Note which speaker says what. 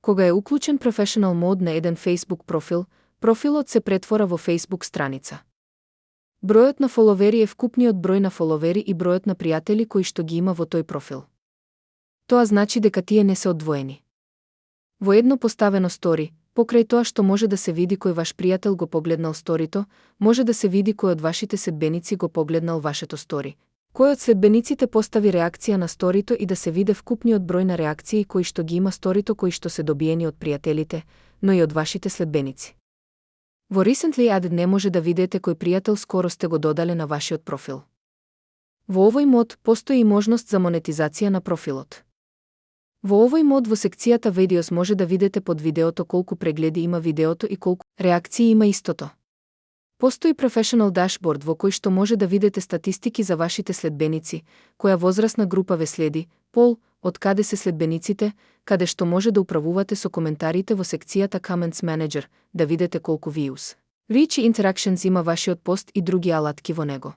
Speaker 1: Кога е уклучен Professional Mode на еден Facebook профил, профилот се претвора во Facebook страница. Бројот на фоловери е вкупниот број на фоловери и бројот на пријатели кои што ги има во тој профил. Тоа значи дека тие не се одвоени. Во едно поставено стори, покрај тоа што може да се види кој ваш пријател го погледнал сторито, може да се види кој од вашите следбеници го погледнал вашето стори, кој од следбениците постави реакција на сторито и да се види вкупниот број на реакции кои што ги има сторито кои што се добиени од пријателите, но и од вашите следбеници. Во Recently Added не може да видите кој пријател скоро сте го додале на вашиот профил. Во овој мод постои и можност за монетизација на профилот. Во овој мод во секцијата Videos може да видите под видеото колку прегледи има видеото и колку реакции има истото. Постои Professional Dashboard во кој што може да видите статистики за вашите следбеници, која возрастна група ве следи, пол, од каде се следбениците, каде што може да управувате со коментарите во секцијата Comments Manager, да видите колку views, reach и interactions има вашиот пост и други алатки во него.